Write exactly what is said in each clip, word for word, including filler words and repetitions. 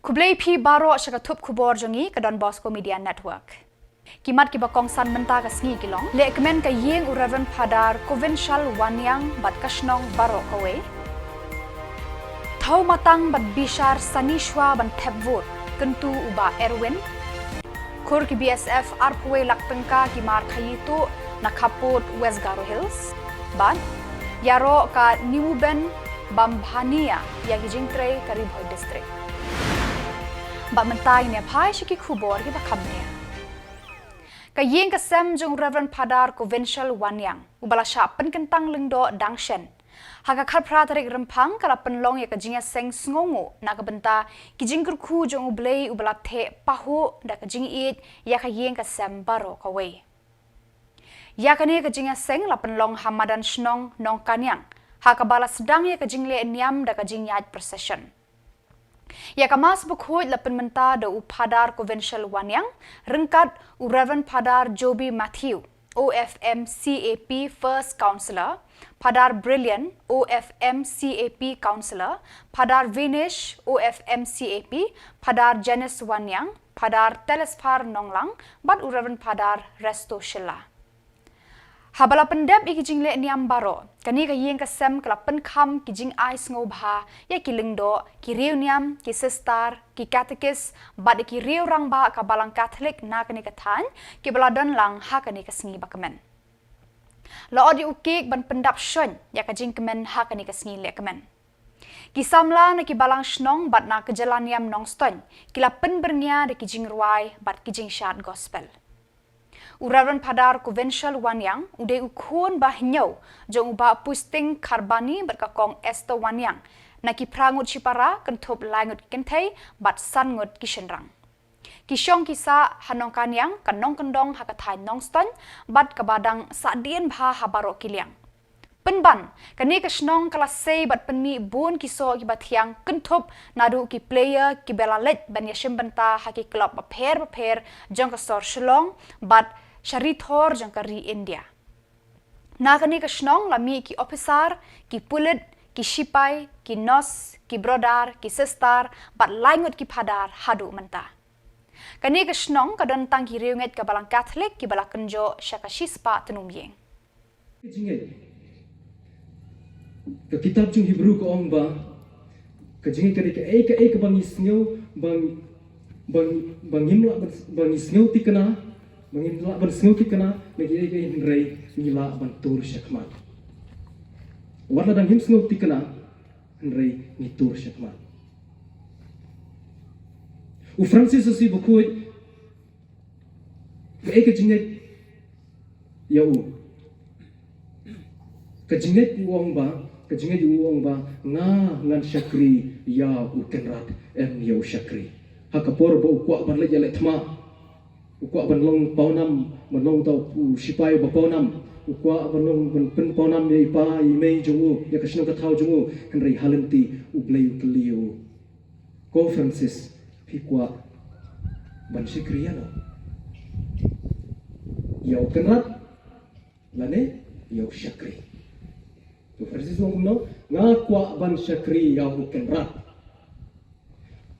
Khublei phi baroh sha ka thup khubor jong ngi ka Don Bosco Media Network. Ki mat kiba kongsan mynta ka sngi ki long: lehkmen ka ïing u Reverend Phadar Covensial Wanniang bad ka shnong baroh kawei. Thaw matang bad bishar sani shwa ban thep vote, kyntu u Bah Erwin. Khur ki B S F arphew wei lak tyngka ki mar khaïi tuh na khappud West Garo Hills. Bad ïaroh ka Niwben Bambhania ïa ki jingtrei ka Ri Bhoi District. Bad mynta ngin ïa phai sha ki khubor kiba kham bniah. Ka ïing ka sem jong u Reverend Phadar Covensial Wanniang, uba la shah pynkyntang lyngdoh dang shen, ha ka khatphra tarik Rymphang ka la pynlong ïa ka jingïaseng sngewnguh na ka bynta ki jingkyrkhu jong U Blei uba la theh pahuh da ka jingïeit ïa ka ïing ka sem baroh kawei. Ïa kane ka jingïaseng la pynlong ha madan shnong Nongkaniang, ha kaba la sdang ïa ka jingleh niam da ka jingïaid procession. Ïa ka Mass bakhuid la pynmynta da u Phadar Covensial Wanniang, ryngkat u Reverend Phadar Joby Matthew, O F M C A P First Counselor, Phadar Brilliant, O F M C A P Counselor, Phadar Vinesh, O F M C A P, Phadar Janice Wanniang, Phadar Telesphar Nonglang, bad u Reverend Phadar Resto Shylla. Haba la pyndep ïa ki jingleh niam baroh, kane ka ïing ka sem ka la pynkham ki jingai sngewbha ïa ki lyngdoh, ki riewniam, ki sister, ki katekis, bad ïa ki riew rangbah ka Balang Katholik na kane ka thaiñ, kiba la don lang ha kane ka sngi ba kmen. La ot ïa u kek ban pyndap shoiñ ïa ka jingkmen ha kane ka sngi lehkmen. Ki samla na ki balang shnong bad na ka jylla niam Nongstoiñ ki la pynbyrngia da ki jingrwai bad ki jingshad gospel. U Reverend Phadar Covensial Wanniang u dei u khun ba hynñiew jong u Bah Pusting Kharbani bad ka Kong Esther Wanniang, na ki phra ngut shipara, kynthup lai ngut kynthei bad san ngut ki shynrang. Ki shong ki sah ha Nongkaniang, ka nongkyndong ha ka thaiñ Nongstoiñ, bad kaba dang sahdien bha ha baroh ki liang. Pynban, kane ka shnong ka la sei bad pynmih bun ki soh kiba thiang, kynthup naduh ki player kiba la leit ban ïashim bynta ha ki club bapher bapher jong ka sor Shillong bad sha ri thor jong ka ri India. Na kane ka shnong la mih ki ophisar, ki pulit, ki shipai, ki nurse, ki brodar, ki sister, bad lai ngut ki phadar haduh mynta. Kane ka shnong ka don tang ki riewngeit ka Balang Katholik kiba la kynjoh sha ka shispah tnum ïing. Ka jingngeit. Ka kitab jong Hebru ka ong ba ka jingngeit ka dei kaei kaei kaba ngi sngew, ba, ba, ba ngim lah ban, ba ngi sngew thikna, ba ngim lah ban sngew thikna na kiei kiei, hynrei ngi lah ban tur shakhmat. Wat la dang ngim sngew thikna, hynrei ngi tur shakhmat. U Francis Assisi bakhuid, kaei ka jingngeit ïa u? Ka jingngeit u ong ba, ka jingngeit u ong ba, nga ngan shakri ïa u Kynrad, em ïa u shakri. Ha ka por ba u kwah ban leit ïaleh thma, u kwah ban long pawnam, ban long uta u shipai ba pawnam, u kwah ban long, ban pynpawnam ïa i pa i mei jong u, ïa ka shnong ka thaw jong u, hynrei ha lynti U Blei u kylli ïa u, ko Francis, phi kwah ban shakri ïa no? Ïa u Kynrad lane ïa u shakri? To Francis u ong kumno? Nga kwah ban shakri ïa u Kynrad.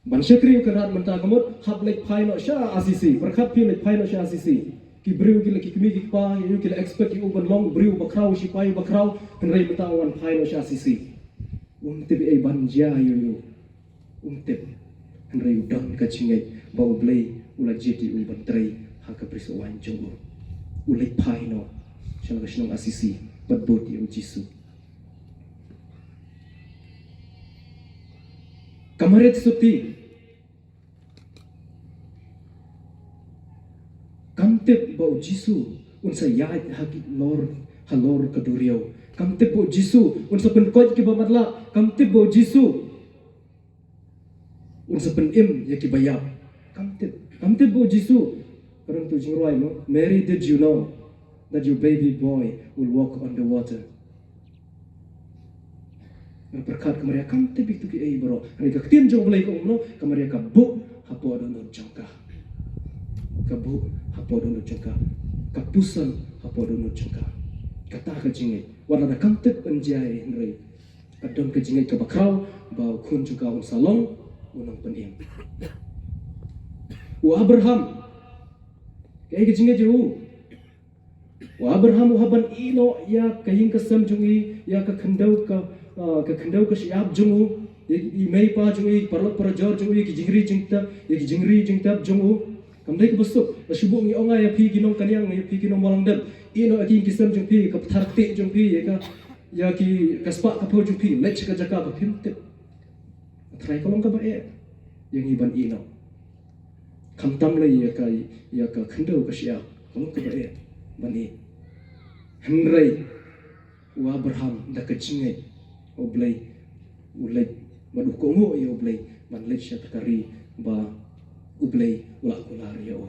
Ban shakri ïa u Kynrad mynta ka mut, hap leit phai noh sha Assisi, pyrkhat phi, leit phai noh sha Assisi. Ki briew ki la, ki kmie ki kpa ïa u ki la expect ïa u ban long briew bakhraw, shipai bakhraw, hynrei mynta u wan phai noh sha Assisi. Um tip ei ban jia ïa u. Um tip. Hynrei u don ka jingngeit ba U Blei u la jied ïa u ban trei ha ka priesthood jong u. U leit phai noh sha la ka shnong Assisi bad bud ïa u Jisu. Ka Mariet Suti kam tip ba u Jisu un sa ïaid ha ki lor, halor ka duriaw. Kam tip ba u Jisu un sa pynkoit kiba matlah. Kam tip ba u Jisu un sa pynim ïa kiba ïap. Kam tip, kam tip ba u Jisu. Ka don tu jingrwai mo, Mary, did you know that your baby boy will walk on the water? Nga pyrkhat ka Maria kam tip ïa kitu kiei baroh. Hynrei ka ktien jong U Blei ka ong kumno, ka Maria ka buh hapoh dohnud jong ka. Ka buh hapoh dohnud jong ka. Ka puson hapoh dohnud jong ka. Kata ka jingngeit. Wat lada kam tip ban jia ei, hynrei ka don ka jingngeit kaba khraw ba u khun jong ka un sa long U nongpynim. U Abraham. Kaei ka jingngeit jong u? U Abraham u hap ban ïehnoh ïa ka ïing ka sem jong i, ïa ka khyndew ka, ah, ka khyndew ka shyiap jong u, ïa i mei pa jong i, paralok parajor jong i, ïa ki jingri jingtep, ïa ki jingri jingtep jong u. Kam dei kaba suk, la shu buh ngi ong ïa phi ki nongkynnoh, ïa phi ki nongmlong dep. Ïehnoh ïa ki ïing ki sem jong phi, ka pthar ktieh jong phi, ïa ka, ïa ki ka spah ka phew jong phi, leit sha ka jaka ba phim tip. Trai ka long kaba eh ïa ngi ban ïehnoh. Khamtam lei ïa ka, ïa ka khyndew ka shyiap, ka long kaba eh ban ïehnoh. Hynrei u Abraham da ka jingngeit, U Blei u leit, bad u kohnguh ïa U Blei ban leit sha ka ri ba U Blei u la kular ïa u.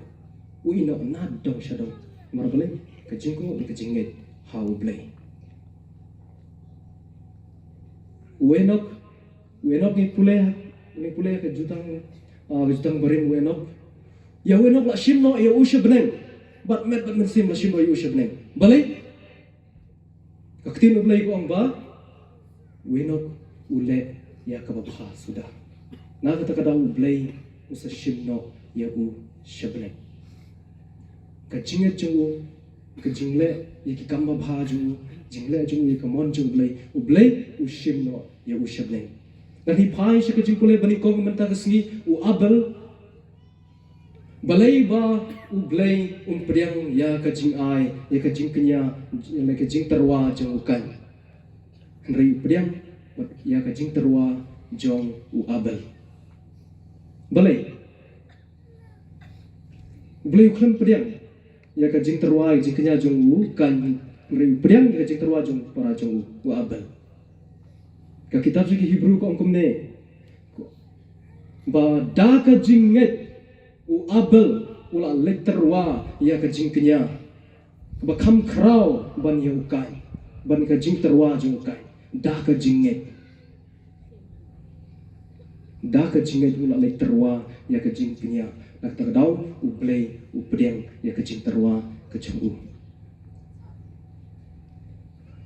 U ïehnoh na dong sha dong. Namar balei? Ka jingkohnguh bad ka jingngeit ha U Blei. U Enok, u Enok ngi pule, ngi pule ka jutang, ah, ka jutang barim u Enok. Ïa u Enok la shim noh ïa u sha bneng. Bad met bad mynsiem la shim noh ïa u sha bneng. Balei? Ka ktien U Blei ka ong ba u Enok u leh ïa kaba bha suda. Na kata ka daw U Blei u sa shim noh ïa u sha bneng. Ka jingngeit jong u, ka jingleh ïa ki kam babha jong u, jingleh jong u ïa ka mon jong U Blei, U Blei u shim noh ïa u sha bneng. Ngan phai sha ka jingpule ba nyngkong mynta ka sngi, u Abel. Balei ba U Blei um pdiang ïa ka jingai, ïa ka jingkñia, ïa ka jingtyrwa jong u Kain, hynrei u pdiang ïa ka jingtyrwa jong u Abel? Balei? U Blei u khlem pdiang ïa ka jingtyrwa, ïa ka jingkñia jong u Kain, hynrei u pdiang ïa ka jingtyrwa jong u para jong u, u Abel. Ka kitab jong ki Hebru ka ong kumne, ba da ka jingngeit u Abel u la leit tyrwa ïa ka jingkñia kaba kham khraw ban ïa u Kain, ban ka jingtyrwa jong u Kain. Da ka jingngeit. Da ka jingngeit u la leit tyrwa ïa ka jingkñia. Na kata ka daw U Blei u pdiang ïa ka jingtyrwa ka jong u.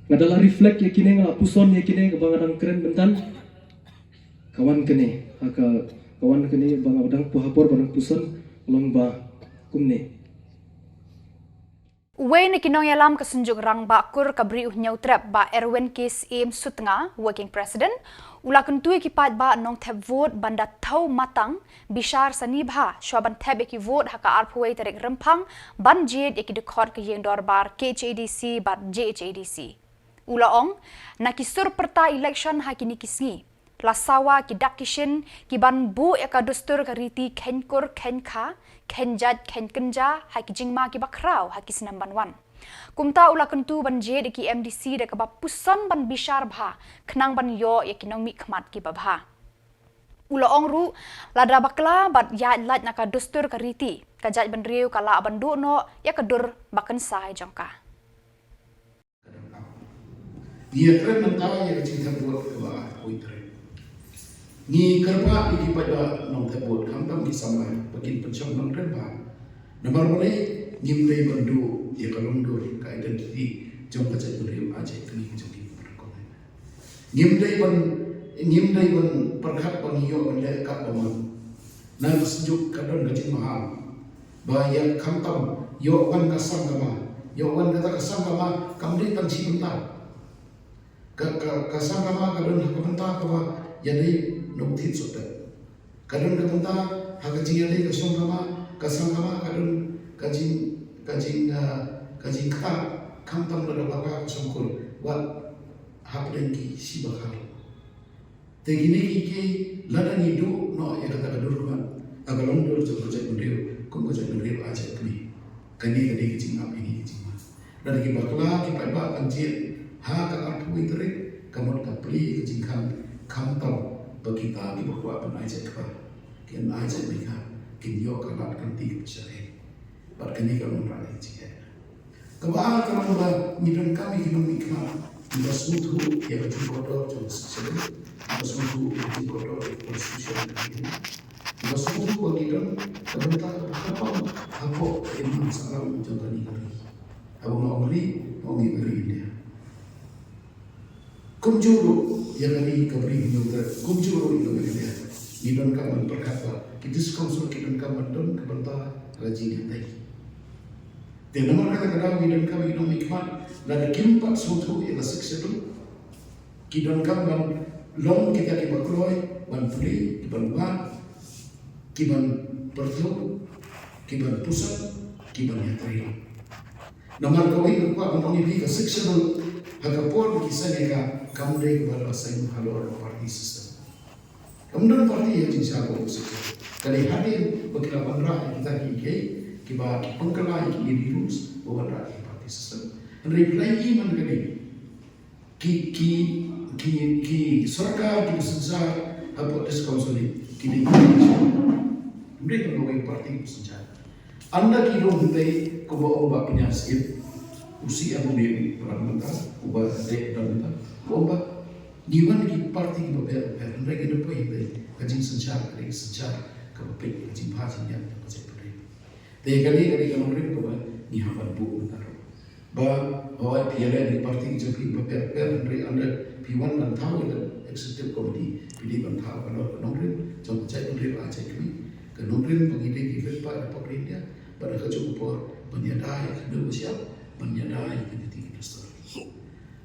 Nga da la reflect ïa kine, nga la puson ïa kine kaba nga dang kren mynta. Ka wan kane, ha ka, ka wan kane ba nga dang pu ha por ba dang puson, long ba kumne. Uwei na ki nongïalam ka Synjuk Rangbah Kur ka Bri u Hynñiewtrep, Bah Erwin K Syiem Sutnga, Working President, u la kyntu ïa ki paidbah nongthep vote ban da thew matang, bishar sani bha shwa ban thep ïa ki vote ha ka arphew wei tarik Rymphang, ban jied ïa ki dkhot ka ïing dorbar K H A D C bad J H A D C. U la ong, na ki sur pyrta election ha kine ki sngi, la sawa ki dak ki shin ki ban buh ïa ka dustur ka riti kheiñ kur kheiñ kha, kheiñ jait kheiñ kynja ha ki jingma kiba khraw ha ki snem ban wan. Kumta u la kyntu ban jied ïa ki M D C da kaba puson ban bishar bha, khnang ban ïoh ïa ki nongmihkhmat kiba bha. U la ong ruh, lada bakla bad ïaid lait na ka dustur ka riti, ka jaitbynriew ka lah ban duh noh ïa ka dur ba kynsai jong ka. Ngi ïa kren mynta ïa ka jingthep vote kaba arphew wei tarik. Ngi kyrpad ïa ki paidbah nongthep vote, khamtam ki samla, ba kin pynshong nongkren bha. Namar balei? Ngim dei ban duh ïa ka longdur, ka identity jong ka jaitbynriew, ka jait kmie, ka jong ki. Ngim dei ban, ngim dei ban pyrkhat ba ngi ïoh ban leh katba mon. Na ka Synjuk ka don ka jingmaham ba ïa khamtam ïoh wan ka Sangkama, ïoh wan kata ka Sangkama, kam dei tang shi bynta. Ka, ka, ka Sangkama ka don ha ka bynta kaba ïadei na u thied sopet. Ka don ka bynta ha ka jingïadei ka Sangkama, ka Sangkama ka don ka jing, ka jing, ah, ka jingktah, khamtam lada bakla ka Sangkur, wat hapdeng ki shi bakla. Te kine kiei kiei lada ngi duh noh ïa kata ka dur khmat, ha ka longdur jong ka jaitbynriew, kum ka jaitbynriew, ka jait kmie, kane ka dei ka jingap ïa ngi ka jingma. Lada ki bakla ki paidbah ban jied ha ka arphew wei tarik, ka mut ka plie ka jingkhang, khamtam ba kita kiba kwah ban ai jait kpa, kin ai jait kpa, kin ïoh ka lad ka lynti kaba shyrkhei. Bad kane ka long ka jingeh. Kaba ar ka long ba ngi donkam ïa ki nongmihkhmat kiba sngewthuh ïa ka jingkordor jong ka shisha, kiba sngewthuh ïa ka jingkordor jong ka constitution, kiba sngewthuh ba ngi don ka bynta kaba kyrpang hapoh ka imlang sahlang jong kane ka ri. Haba nga ong ri, nga ong ïa ka ri India. Kumjuh ruh ïa ka ri ka Bri Hynñiewtrep, kumjuh ruh ïa ka Meghalaya. Ngi donkam ban pyrkhat ba ki District Council ki donkam ban don ka bynta ha ka jingïadei. Te namar kata ka daw ngi donkam, ngi donkam ban pyrkhat lada kim pat sngewthuh ïa ka Sixth Schedule, ki donkam ban long kita kiba kloi ban plie, kiban wad, kiban pyrthuh, kiban pynsan, kiban ïatrei. Namar kawei ka kwah ban ong ïa phi, ka Sixth Schedule ha ka por ba ki seng ïa ka kam dei kaba la seng halor party system. Kam don party ha jingshisha ka opposition. Ka dei hadien ba ki la wanrah ïa kita ki, ki, kiba ki pynkylla ïa ki rules ba wanrah ïa ki party system. Hynrei phi la ïohi man ka dei ki, ki, ki, ki sorkar kiba synshar hapoh District Council ki dei ki, hynrei ba kawei party kiba synshar. Ynda ki rung hynrei kumba ong Bah Pynïar Syiem, u C M, u dei u Prime Minister, uba dei Prime Minister, u ong ba ngi wan ki party kiba pher pher, hynrei ngi da poi hynrei ka jingsynshar ka dei ka synshar kaba peit ka jingbha jingïap jong ka jaitbynriew. Te kane ka dei ka nongrim kaba ngi hap ban buh mynta ruh. Ba hooid phi ïaleh da ki party jong phi ba pher pher, hynrei ynda phi wan ban thaw ïa ka executive committee phi dei ban thaw halor ka nongrim jong ka jaitbynriew, ka jait kmie, ka nongrim ba ngi dei ki rit paid hapoh India. Bad ha kajuh ka por ban ïada ïa ka khyndew ba shyiap, ban ïada ïa ka ktien ka dustur.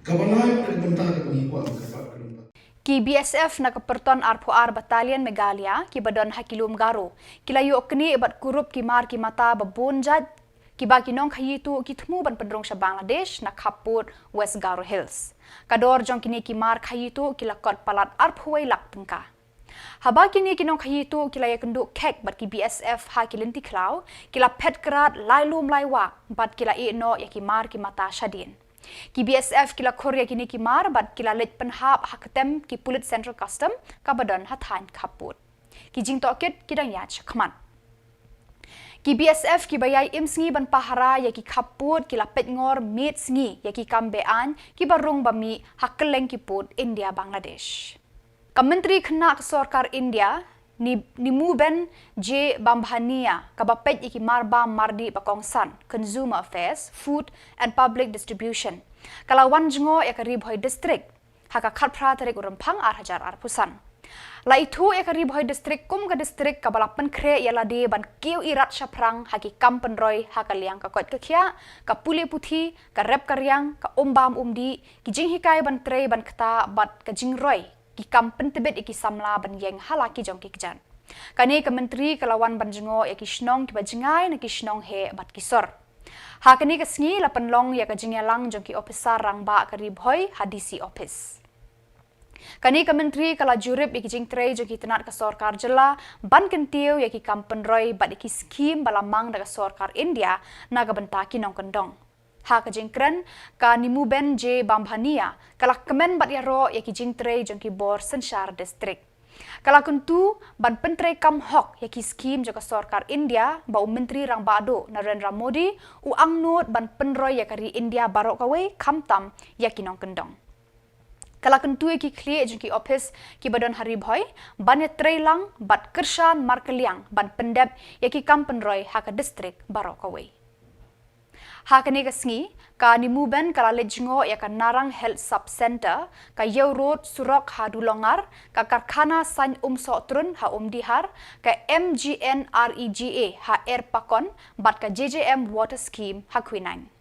Kaba lai, ka bynta kaba ngi kwah ban kyrpad, ka bynta. Ki B S F na ka pyrton arphew ar Battalion Meghalaya kiba don ha ki lum Garo ki la ïoh knieh bad kurup ki mar ki mata ba bun jait, kiba ki nongkhaïi tuh ki thmu ban pynrung sha Bangladesh na khappud West Garo Hills. Ka dor jong kine ki mar khaïi tuh ki la kot palat arphew wei lak tyngka. Haba kine ki nongkhaïi tuh ki la ïakynduh khek bad ki B S F ha ki lynti khlaw, ki la phet krad lai lum lai wah bad ki la ïeh noh ïa ki mar ki mata shadien. Ki B S F ki la khur ïa kine ki mar bad ki la leit pynhap ha ktem ki pulit Central Custom kaba don ha thaiñ khappud. Ki jingtohkit ki dang ïaid shakhmat. Ki B S F kiba ïai im sngi ban pahara ïa ki khappud ki la peit ngor miet sngi ïa ki kam be-aiñ kiba rung ba mih ha kylleng ki pud India Bangladesh. Ka Myntri Khynnah ka Sorkar India, Ni-, Nimuben J Bambhania, kaba peit ïa ki mar bam mar dih ba kongsan, Consumer Affairs, Food and Public Distribution, ka la wan jngoh ïa ka Ri Bhoi District ha ka khatphra tarik u Rymphang ar hajar arphew san. La ithuh ïa ka Ri Bhoi District kum ka district kaba la pynkhreh ïa lade ban kiew irat shaphrang ha ki kam pynroi ha ka liang ka koit ka khiah, ka pule puthi, ka rep ka riang, ka um bam um dih, ki jinghikai ban trei ban ktah bad ka jingroi ki kam pyntbit ïa ki samla ban ïeng ha la ki jong ki kjat. Kane ka myntri ka la wan ban jngoh ïa ki shnong kiba jngai na ki shnong heh bad ki sor. Ha kane ka sngi la pynlong ïa ka jingïalang jong ki ophisar rangbah ka Ri Bhoi ha D C office. Kane ka myntri ka la jurip ïa ki jingtrei jong ki tnat ka sorkar jylla ban kyntiew ïa ki kam pynroi bad ïa ki skhim ba la mang da ka sorkar India na ka bynta ki nongkyndong. Ha ka jingkren, ka Nimuben J Bambhania ka la kmen bad ïaroh ïa ki jingtrei jong ki bor synshar district. Ka la kyntu ban pyntreikam hok ïa ki skhim jong ka sorkar India ba u Myntri Rangbah Duh Narendra Modi u angnud ban pynroi ïa ka ri India baroh kawei, khamtam ïa ki nongkyndong. Ka la kyntu ïa ki khlieh jong ki ophis kiba don ha Ri Bhoi ban ïatreilang bad kyrshan markylliang ban pyndep ïa ki kam pynroi ha ka district baroh kawei. Ha kane ka sngi, ka Nimuben ka la leit jngoh ïa ka Narang Health Sub Centre, ka Ïew Road surok ha Dulongar, ka karkhana saiñ Umsohtrun ha Umdihar, ka M G N R E G A ha Erpakon, bad ka J J M Water Scheme ha Quinine.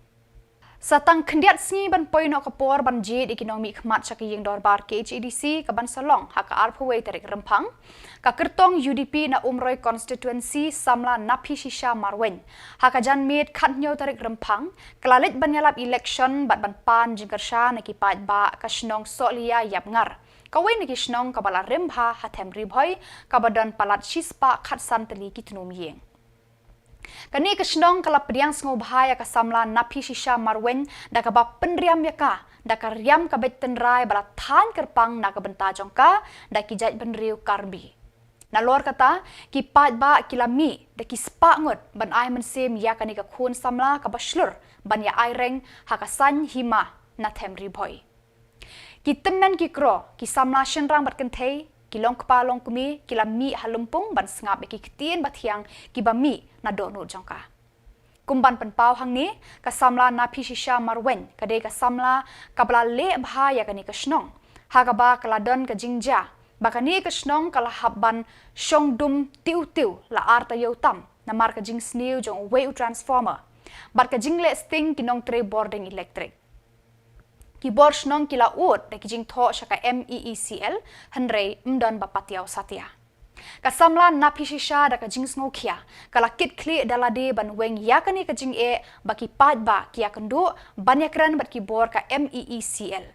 Sa tang khyndiat sngi ban poi noh ka por ban jied ïa ki nongmihkhmat sha ka ïing dorbar K H A D C kaban sa long ha ka arphew wei tarik Rymphang, ka kyrtong U D P na Umroi Constituency, samla Naphishisha Marwein, ha ka janmiet khathynñiew tarik Rymphang ka la leit ban ïalap election bad ban pan jingkyrshan na ki paidbah ka shnong Sohliya Yapngar, kawei na ki shnong kaba la rim bha ha them Ri Bhoi, kaba don palat shispah khatsan tylli ki tnum ïing. Kane ka shnong ka la pdiang sngewbha ïa ka samla Naphishisha Marwein da kaba pynriam ïa ka da ka riam ka beit tynrai ba la thaiñ kyrpang na ka bynta jong ka da ki jaitbynriew Karbi. Nalor kata, ki paidbah ki la mih da ki spah ngut ban ai mynsiem ïa kane ka khun samla kaba shlur ban ïa aireng ha ka saiñ hima na them Ri Bhoi. Ki tymmen ki kro, ki samla shynrang bad kynthei, ki longkpa longkmie, ki la mih ha lympung ban sngap ïa ki ktien bathiang kiba mih na dohnud jong ka. Kum ban pynpaw hangne, ka samla Naphishisha Marwein ka dei ka samla kaba la leh bha ïa kane ka shnong, ha kaba ka la don ka jingjia ba kane ka shnong ka la hap ban shong dum tiw tiw la ar taïew tam namar ka jingsniew jong uwei u transformer bad ka jingleh sting ki nongtrei bording elektrik. Ki bor shnong ki la ud da ki jingthoh sha ka MEECL, hynrei ym don ba patiaw satia. Ka samla na Phishisha da ka jingsngewkhia ka la kit khlieh da lade ban weng ïa kane ka jingeh ba ki paidbah ki ïakynduh ban ïakren bad ki bor ka MEECL.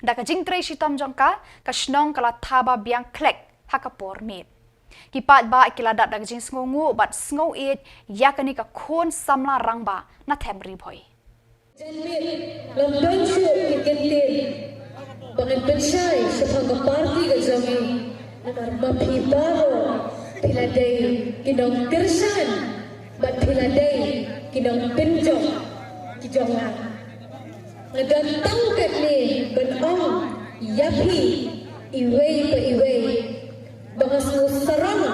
Da ka jingtrei shitom jong ka, ka shnong ka la thaba biang khlek ha ka por miet. Ki paidbah ki la dap da ka jingsngewnguh bad sngewieit ïa kane ka khun samla rangbah na them Ri Bhoi. Janmiet ngam don shuh ki kyntien ba ngan pynshai shaphang ka party ka jong ngi. Namar ma phi baroh phi la dei ki nongkyrshan bad phi la dei ki nongpynjop ki jong nga. Nga don tang katne ban ong ïa phi iwei pa iwei ba nga sngewsarong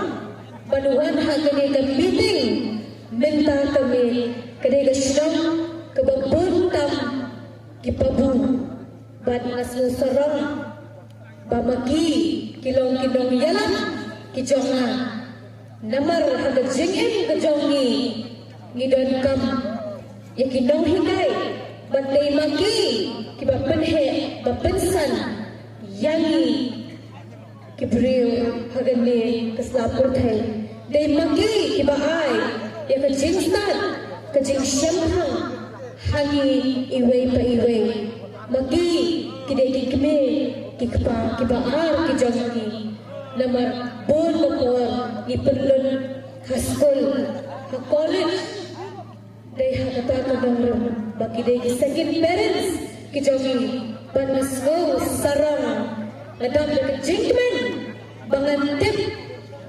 ban wan ha kane ka meeting mynta ka miet. Ka dei ka shnong kaba bun tam ki pabu bad nga sngewsarong ba ma ki ki long ki nongïalam ki jong nga. Namar ha ka jingim ka jong ngi ngi donkam ïa ki nonghikai bad dei ma ki kiba pynheh ba pynsan ïa ngi ki briew ha kane ka sla pyrthei. Dei ma ki kiba ai ïa ka jingstad ka jingshemphang ha ngi iwei pa iwei. Ma ki ki dei ki kmie ki kpa kiba ar ki jong ngi. Namar bun ka por ngi pynlut ha skul, ha college, dei ha kata ka nongrim ba ki dei ki second parents ki jong ngi. Bad nga sngewsarong, nga dap da ka jingkmen ba ngan tip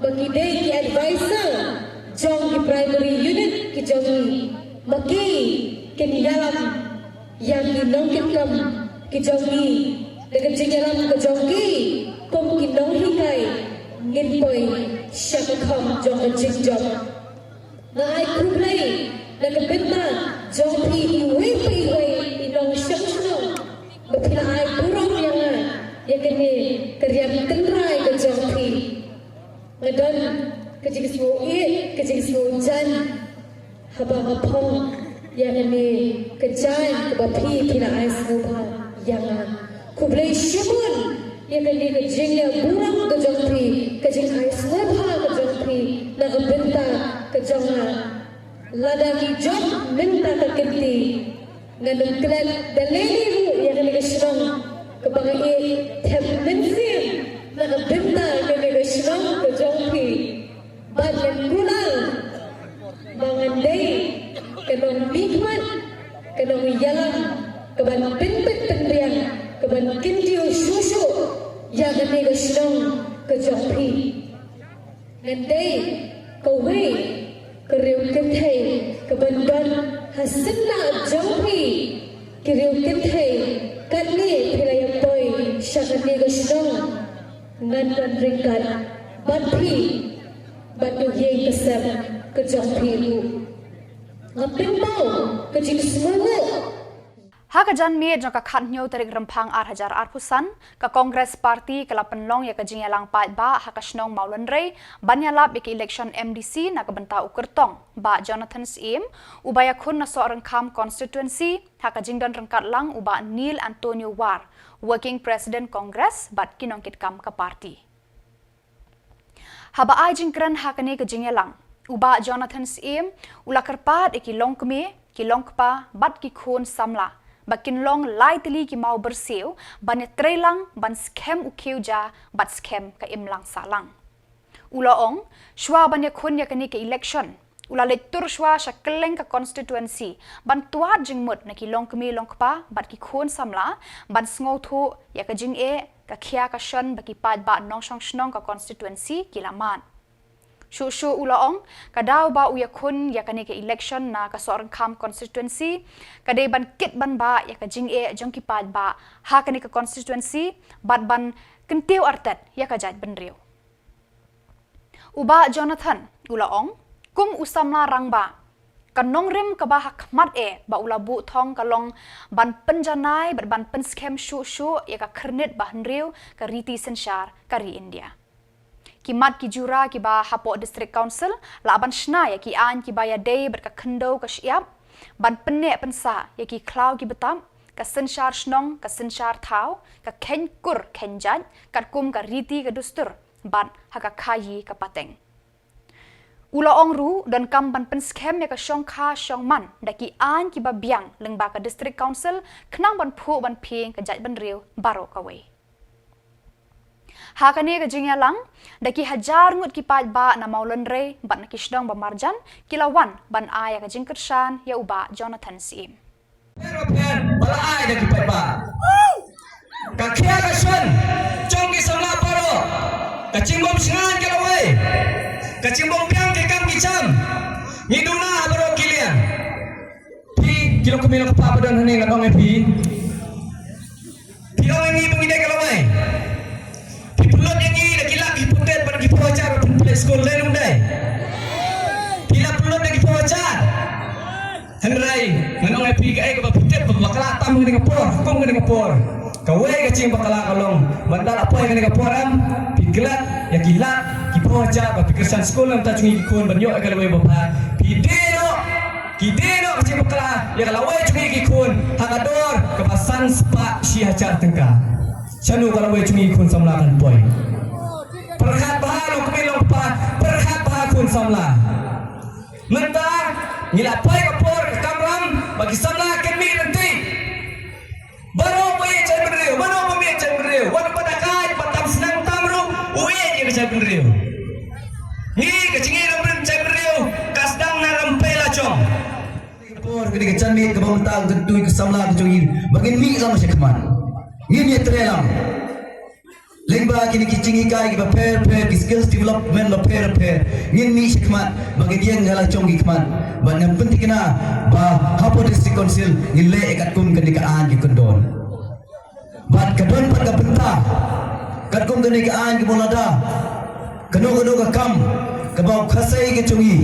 ba ki dei ki advisor jong ki primary unit ki jong ngi. Ma ki kin ïalam ïa ki nongkitkam ki jong ngi. Da ka jingïalam ka jong ki kum ki nonghikai ngin poi sha ka kham jong ka jingjop. Nga ai khublei na ka bynta jong phi iwei pa iwei i nongshong shnong ba phi la ai burom ïa nga ïa kane ka riam tynrai ka jong phi. Nga don ka jingsngewieit ka jingsngewjan haba nga phong ïa kane ka jaiñ kaba phi phi la ai sngewbha ïa nga. Khublei shibun ïa kane ka jingïaburom ka jong phi, ka jingai sngewbha ka jong phi na ka bynta ka jong nga. Lada ngi jop mynta ka kynti, ngan ym klet da lei lei ruh ïa kane ka shnong kaba nga ïeit thep mynsiem na ka bynta kane ka shnong ka jong phi. Bad ngan kular ba ngan dei ka nongmihkhmat, ka nongïalam kaban pynbit pynbiang, kaban kyntiew shuh shuh ïa kane ka shnong ka jong phi. Ngan dei kawei ka riew kynthei kaban don ha syndah jong phi. Ki riew kynthei, katne phi la ïa poi sha kane ka shnong, ngan don ryngkat bad phi bad ka ïing ka sem ka jong phi ruh. Nga pynpaw ka jingsngewnguh. Ha ka janmiet jong ka khathynñiew tarik Rymphang ar hajar arphew san, ka Congress Party ka la pynlong ïa ka jingïalang paidbah ha ka shnong Mawlynrei ban ïalap ïa ka election MDC na ka bynta u kyrtong Bah Jonathan Syiem, uba ïakhun na Sohryngkham constituency, ha ka jingdon ryngkat lang u Bah Neil Antonio War, Working President Congress bad ki nongkitkam ka party. Haba ai jingkren ha kane ka jingïalang, u Bah Jonathan Syiem u la kyrpad ïa ki longkmie, ki longkpa bad ki khun samla ba kin long lai tylli ki maw byrsiew ban ïatreilang ban skhem u khiew ja bad skhem ka imlang sahlang. U la ong, shuwa ban ïakhun ïa kane ka election, u la leit tur shuwa sha kylleng ka constituency ban twad jingmut na ki longkmie longkpa bad ki khun samla ban sngewthuh ïa ka jingeh, ka khia ka shon ba ki paidbah nongshong shnong ka constituency ki la mad. Shuh shuh u la ong, ka daw ba u ïakhun ïa kane ka election na ka Sohryngkham constituency ka dei ban kit ban bah ïa ka jingeh jong ki paidbah ha kane ka constituency bad ban kyntiew artat ïa ka jaitbynriew. U Bah Jonathan u la ong, kum u samla rangbah, Ka nongrim kaba ha khmat eh ba u la buh thong ka long ban pynjanai bad ban pynskhem shuh shuh ïa ka khyrnit ba hynriew ka riti synshar ka ri India. Ki mat ki jura kiba hapoh District Council lah ban shna ïa ki aiñ kiba ïadei bad ka khyndew ka shyiap, ban pynneh pynsah ïa ki khlaw ki btap, ka synshar shnong, ka synshar thaw, ka kheiñ kur kheiñ jait, katkum ka riti ka dustur, bad ha ka khaïi ka pateng. U la ong ruh, donkam ban pynskhem ïa ka shongkha shongman da ki aiñ kiba biang lyngba ka District Council, khnang ban phuh ban phieng ka jaitbynriew baroh kawei. Ha kane ka jingïalang, da ki hajar ngut ki paidbah na Mawlynrei bad na ki shnong ba marjan, ki la wan ban ai ïa ka jingkyrshan ïa u Bah Jonathan Syiem. Pher ba la ai da ki paidbah. Ka khia ka shon jong ki samla baroh. Ka jingbym shngaiñ ka lawei. Ka jingbym biang ki kam ki jam. Ngi duna ha baroh ki liang. Phi ki long kmie long kpa ba don hangne, ngan ong ïa phi. Phi ong ïa ngi ba ngi dei ka lawei. Phi pynlut ïa ngi da ki lak ki pynlut bad ki phew hajar ban pynpeit skul, dei ne ym dei? Phi la pynlut da ki phew hajar. Hynrei ngan ong ïa phi kaei kaba phi tip ba bakla tam ha kane ka por, ha kum kane ka por. Kawei ka jingbakla ka long, ban da la poi ha kane ka por em, phi klet ïa ki lak ki phew hajar ba phi kyrshan skul na ka bynta jong ngi ki khun ban ïoh ïa ka lawei babha. Phi die noh, ki die noh ka jingbakla ïa ka lawei jong ngi ki khun ha ka dor kaba san spah shi hajar tyngka. Shano ka lawei jong ngi khun samla kan poi? Pyrkhat bha, long kmie long kpa, pyrkhat bha khun samla. Mynta ngi la poi ka por ka kamram ba ki samla kin mih lynti. Baroh ba ïeit jaitbynriew, baroh ba ïeit jaitbynriew, wat ba da kai ba tam snem tam ruh u ïeit ïa ka jaitbynriew. Ngi ka jingïeit nongrim jaitbynriew ka sdang na rympei la jong. Ka por kane ka janmiet kaba mynta ka kyntu ïa ka samla ka jong ngi ba ngin mih lang sha khmat. Ngin ïatrei lang. Lyngba kine ki jinghikai kiba pher pher, ki skills development ba pher pher, ngin mih sha khmat ba ngin ïeng ha la jong ki khmat. Bad ngan pynthikna ba hapoh District Council ngin leh katkum kane ka aiñ ka kyndon. Bad ka don pat ka bynta katkum kane ka aiñ kaba lada kano kano ka kam kaba u Khasi ka jong ngi,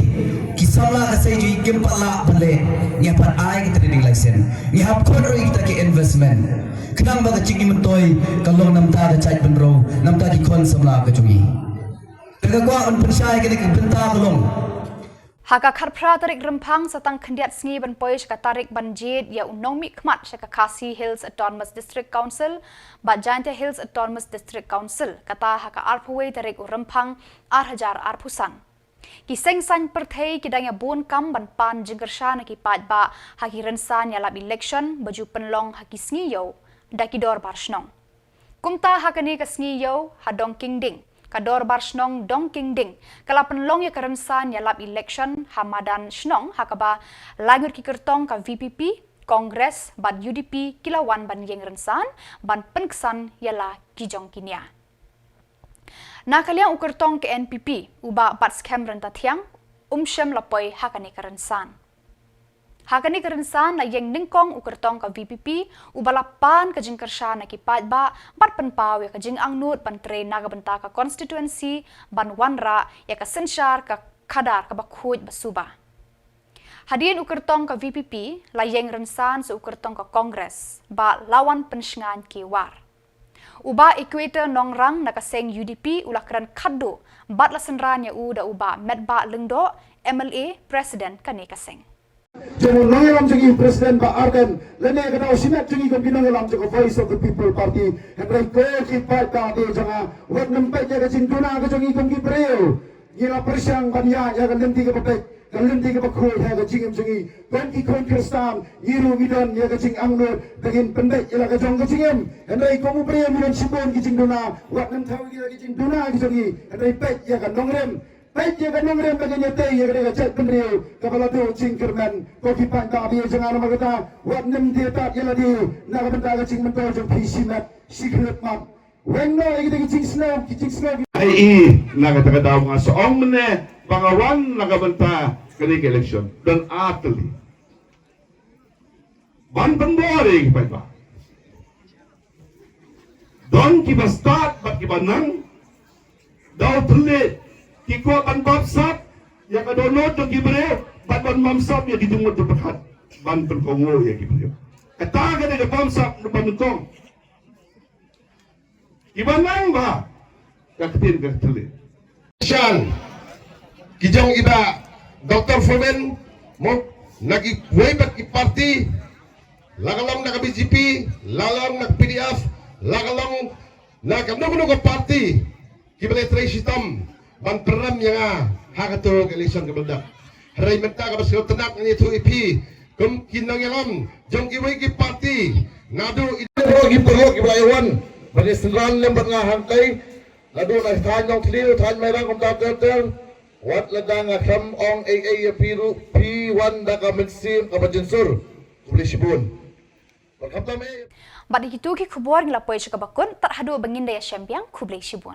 ki samla Khasi jong ngi kim pat lah ban leh, ngi hap pat ai ki trading license, ngi hap khot ruh ïa kita ki investment. Khnang ba ka jingïamyntoi ka long namar ka jaitbynriew, namar ki khun samla ka jong ngi. Te ka kwah ban pynshai kane ka bynta ka long. Ha ka khatphra tarik Rymphang sa tang khyndiat sngi ban poi sha ka tarik ban jied ïa u nongmihkhmat sha ka Khasi Hills Autonomous District Council bad Jaintia Hills Autonomous District Council, kata ha ka arphew wei tarik u Rymphang ar hajar arphew san. Ki seng saiñ pyrthei ki dang ïa bun kam ban pan jingkyrshan na ki paidbah ha ki rynsan ïalap election ba ju pynlong ha ki sngi ïew da ki dorbar shnong. Kumta ha kane ka sngi ïew ha Dongkynding, ka dorbar shnong Dongkynding ka la pynlong ïa ka rynsan ïalap election ha madan shnong ha kaba lai ngut ki kyrtong ka V P P, Congress bad U D P ki la wan ban ïeng rynsan ban pynksan ïa la ki jong ki nia. Na ka liang u kyrtong ka N P P, u Bah Batskhem Ryntathiang, um shym la poi ha kane ka rynsan. Ha kane ka rynsan la ïeng nyngkong u kyrtong ka V P P, uba la pan ka jingkyrshan na ki paidbah bad pynpaw ïa ka jingangnud ban trei na ka bynta ka constituency ban wanrah ïa ka synshar ka khadar kaba khuid ba suba. Hadien u kyrtong ka V P P la ïeng rynsan sa u kyrtong ka Congress, Bah Lawan Pynshngaiñ Khewar. U Bah Equator Nongrang na ka seng U D P u la kren khatduh bad la synran ïa u da u Bah Metbah Lyngdoh, M L A, President kane ka seng. Jong u nongïalam jong ngi President Bah Ardent, lane ka daw shimet jong ngi kum ki nongïalam jong ka Voice of the People Party, hynrei ko ki paidbah jong nga, wat nym peit ïa ka jingduna ka jong ngi kum ki briew. Ngi la pyrshang ban ïaid ïa ka lynti kaba beit, ka lynti kaba khuid ha ka jingim jong ngi. Kum ki khun Khristan, ngi ruh ngi don ïa ka jingangnud ba ngin pyndait ïa la ka jong ka jingim. Hynrei kum u briew ngi don shibun ki jingduna, wat nym thew ïa ka jingduna ka jong ngi. Hynrei peit ïa ka nongrim, peit ïa ka nongrim ba ngin ïatei ïa ka dei ka jaitbynriew kaba la duh jingkyrmen. Ko ki paidbah jong nga, namar kata wat nym die tad ïa lade na ka bynta ka jingmyntoi jong phi shimet shikhyllipmat. Weng noh ïa kita ki jingsngew, ki jingsngew. Ai i na kata ka daw nga sa ong mynne ba nga wan na ka bynta kane ka election. Don ar tylli ban pynbor ïa ki paidbah. Don kiba stad bad kiba nang. Daw tylli ki kwah ban bapsap ïa ka dohnud jong ki briew. Bad ban bamsap ïa ki jingmut jingpyrkhat ban pynkohnguh ïa ki briew. Kata ka dei ka bamsap ban nyngkong. Ki ban nang ba ka ktien ka thylliej. Shan ki jong i Bah Doctor Fomen mo, na kiwei pat ki parti, la ka long na ka B J P, la long na ka P D F, la ka long na kano kano ka parti, ki ba la trei shitom ban pynrem ïa nga ha kato ka election ka ba la dep. Hynrei mynta ka ba sngewtynnat ngan ïathuh ïa phi kum ki nongïalam jong kiwei ki parti, naduh i, ki paralok ki ba la ïawan ban ïasynran lem bad nga hangtai, naduh na thaiñ Nongthliew, thaiñ Mairang, kumta ter ter. Wat lada nga khlem ong ei ei ïa phi ruh, phi wan da ka mynsiem ka ba jynsur. Khublei shibun. Wat khamtam ei. Bad ïa kito ki khubor ngi la poi sha kaba kut, tad haduh ba ngin da ïashem biang, khublei shibun.